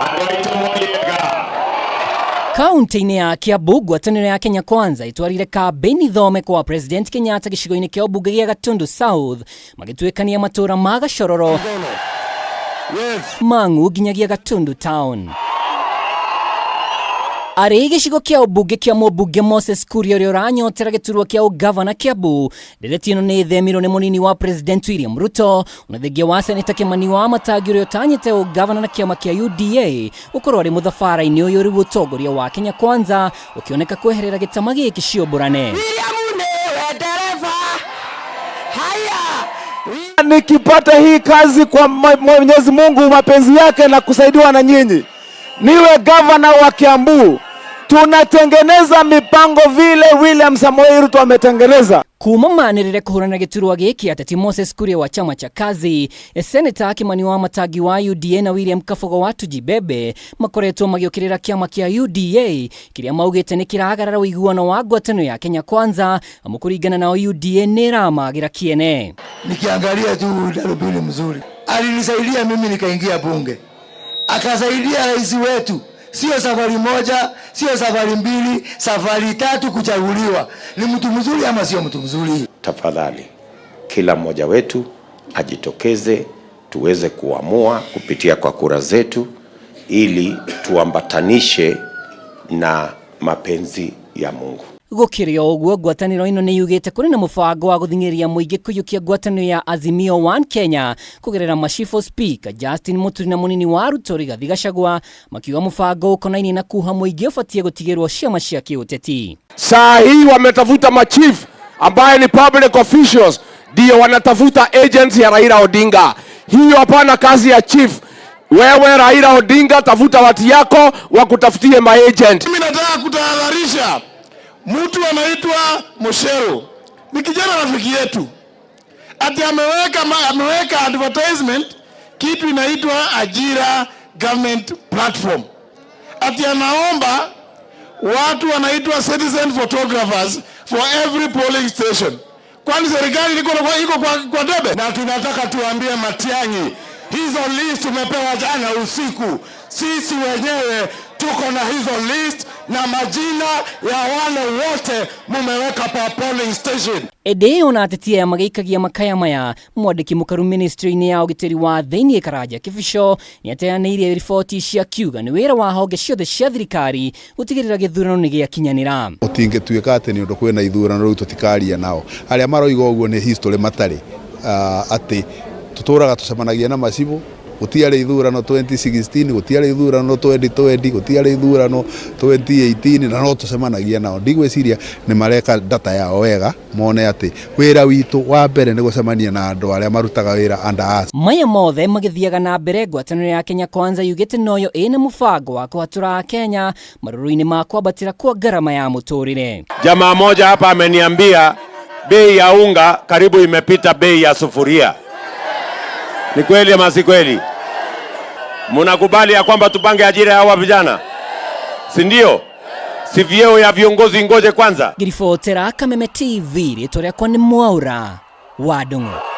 Andũ aitũ mũrĩega. Kaunti-inĩ ya Kiambu, ngwatanĩro ya Kenya Kwanza ĩtwarire kambĩini thome kwa President Kenyatta gĩcigo-inĩ kĩa ũmbunge gĩa Gatundu South, magĩtuĩkania matũũra ma Gacororo, Mang'u nginyagia Gatundu Town. Arĩ gĩcigo kĩa ũmbunge kĩa mũmbunge Moses Kuria, ũrĩa ũranyotera gĩturwa kĩa ũgavana Kiambu, ndereti ĩno nĩ ĩthemirwo nĩ mũnini wa President William Ruto, ona thengia wa Seneta Kimani wa Matangi, ũrĩa ũtanyĩte ũgavana na kĩama kĩa UDA, gũkorwo arĩ mũthabara-inĩ ũyũ. Rĩu ũtongoria wa Kenya Kwanza ũkĩoneka kweherera gĩtama gĩkĩ ciũmbũrane. William niwe dereva. Haya. Nikipata hii kazi kwa Mwenyezi Mungu mapenzi yake na kusaidiwa na nyinyi, niwe gavana wa Kiambu, tunatengeneza mipango vile William Samoei Ruto ametengeneza. Kuma manĩrĩre kũhũrana gĩturwa gĩkĩ, ateti Moses Kuria wa chama cha Kazi, Seneta Kimani wa Matangi wa UDA na William Kabogo wa Tujibebe makoretwo magĩũkĩrĩra kĩama kĩa UDA kĩrĩa maugĩte nĩ kĩragarara ũiguano wa ngwatanĩro ya Kenya Kwanza, amu kũringana nao UDA nĩ ĩramagĩra kĩene. Nikiangalia tu darubini mzuri, alinisaidia mimi nikaingia bunge, akasaidia rais wetu, sio safari moja, sio safari mbili, safari tatu kuchaguliwa. Ni mtu mzuri ama sio mtu mzuri? Tafadhali kila mmoja wetu ajitokeze tuweze kuamua kupitia kwa kura zetu ili tuambatanishe na mapenzi ya Mungu. Gũkĩrĩ o ũguo, ngwatanĩro ĩno nĩ yugĩte kũrĩ na mũbango wa gũthing'ĩrĩria mũingĩ kũiyũkia ngwatanĩro ya Azimio One Kenya kũgerera macibũ. Speaker Justin Muturi na mũnini wa Ruto Rigathi Gachagua makiuga mũbango ũkonainie na kuha mũingĩ ũbatiĩ gũtigĩrwo ciama cia kĩũteti. Saa hii wametafuta machief ambaye ni public officials, ndio wanatafuta agents ya Raila Odinga. Hiyo hapana kazi ya chief. Wewe Raila Odinga, tafuta watu yako wakutafutie maagent. Mimi nataka kutahadharisha mtu anaitwa Mosheru, ni kijana rafiki yetu, ati ameweka advertisement kitu inaitwa Ajira Government Platform, ati anaomba watu wanaitwa citizen photographers for every polling station. Kwani serikali iko kwa debe? Na tunataka tuambie Matiang'i, hizo list tumepewa jana usiku, sisi wenyewe tuko na hizo list na majina ya wale wote mumeweka pa polling station. Ĩndĩ ĩyo na ateti aya magĩikagia makaya maya, mwandĩki mũkaru ministry-inĩ ya ũgitĩri wa thĩinĩ Karanja Kibicho nĩ ateanĩirie riboti cia kiuga nĩ wĩra wa honge ciothe cia thirikari gũtigĩrĩra gĩthurano nĩ gĩakinyanĩra. Gũtingĩtuĩka atĩ nĩ ũndũ kwĩna ithurano rĩu tũtikaria nao. Arĩa maroiga ũguo nĩ history matarĩ, atĩ tũtũraga tũcemanagia na macibũ. Gũtiarĩ ithurano 2016, gũtiarĩ ithurano 2020, gũtiarĩ ithurano 2018, na no tũcemanagia nao. Ndigwĩciria nĩ mareka data yao wega mone atĩ wĩra witũ wa mbere nĩ gũcemania na andũ arĩa marutaga wĩra under us. Maya mothe magĩthiaga na mbere, ngwatanĩro ya Kenya Kwanza yugĩte noyo ĩna mũbango wa kũhatũra Akenya marũrũ-inĩ ma kwambatĩra kwa ngarama ya mũtũrĩre. Jamaa moja hapa ameniambia bei ya unga karibu imepita bei ya sufuria. Ni kweli ama si kweli? Mnakubali ya kwamba tupange ajira ya hawa vijana, si ndio? Si vyeo ya viongozi ngoje kwanza. Ngiribotera Kameme TV, rĩtwa rĩakwa nĩ Mwaura wa Ndung'u.